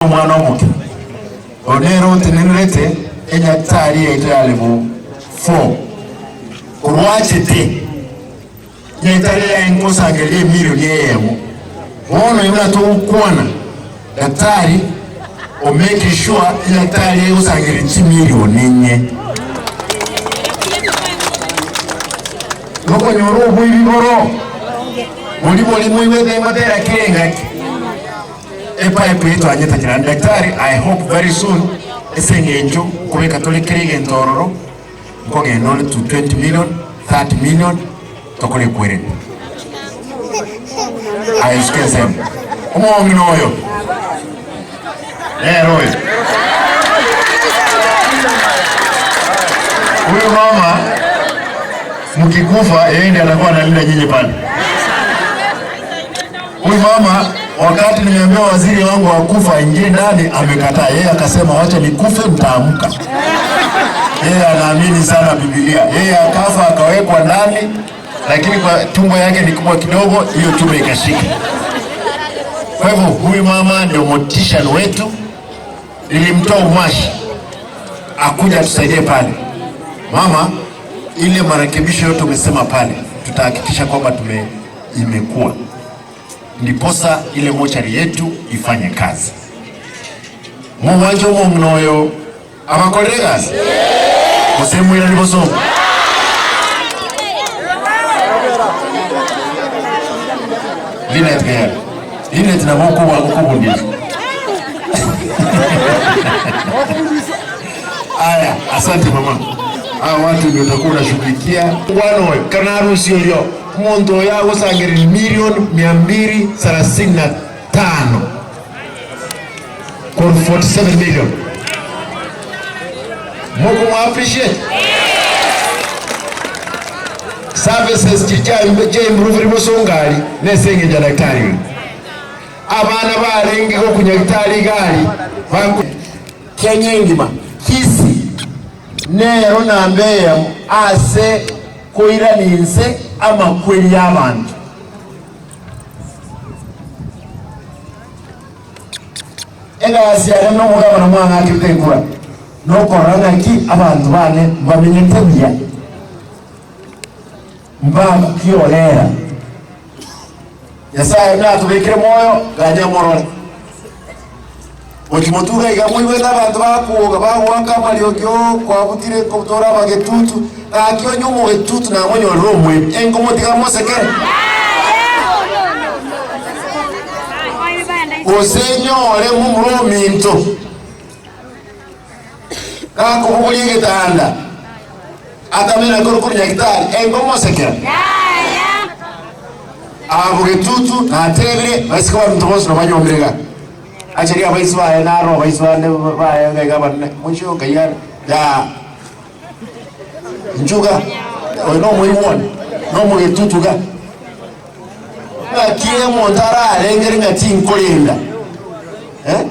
Omwana omoke oyo nere otenenerete enyagitari yaito ya level 4 korwa achete nyagitari yaye nkosangereria emilioni eyemo. Bono buna togokwana daktari o make sure enyagitari egosangereria chimilioni inye. Nokonyora oboibi boro bori bori moigwete ngotera kera engaki. Epipe eye twanyetachera naende daktari I hope very soon ase eng'encho nkobeka tore kera egento ororo nkogenda ore to 20 million, 30 million tokore ekwerende. Aye suka ensemo. Omong'ina oyo nere oyo. Huyu mama mkikufa yeye ndiye atakuwa analinda nyinyi pale. Huyu mama wakati nimeambia waziri wangu akufa aingie ndani, amekataa. Yeye akasema wacha nikufe nitaamka. Yeye anaamini sana Biblia. Yeye akafa akawekwa ndani, lakini kwa tumbo yake ni kubwa kidogo, hiyo tumbo ikashika. Kwa hivyo huyu mama ndio motisha wetu, nilimtoa Umashi akuja atusaidie pale. Mama, ile marekebisho yote umesema pale, tutahakikisha kwamba tume imekuwa ndiposa ile mochari yetu ifanye kazi. Momwanche omong'ina oyo abakorere egasi? Gose moiranie bosongo? Linet geyare. Linet nabo okobua okobundiswa. Aya, asante mama. Hawa watu ndio utakuwa unashughulikia. Bwana oyo kanarusia orio omonto oyo agosangereria milioni mia mbili thelathini na tano korwa 47 million. Mokomo appreciate? Services chiria chia improve bosongo aria nese eng'encho ya daktari oyo. Abana barenge gokunya gitari iga aria baku Kenya engima, Kisii nero namba eyemo ase koirania inse amakweri y'abanto. Egasi yane nomogabana mwang'akerete enkura nokorora ng'aki abanto bane mbamenyete buya, mbagokiorera. Nyasae natobekire moyo, ganya morore. Gochia motuga iga moigwete abanto bakoga bagoaka amariogi oo kwabutire tore abagetutu, gaki onye omogetutu namonyorire omoebi, enkomotiga mosekere? Gose nyore momura ominto gakobogoria egetanda atamena korokwa nyagitari, enkomosekera? Aa bogetutu natebire, baiseke baminto bonsi nabanyomire iga. Acheria abaisi baye naro abaisi bande baye iga iga abanene, mochie okaiga yaa inchuga, oyo nomoigwani, nomogetutu iga. Ng'aki omonto ararengere ng'a tinkorenda eh?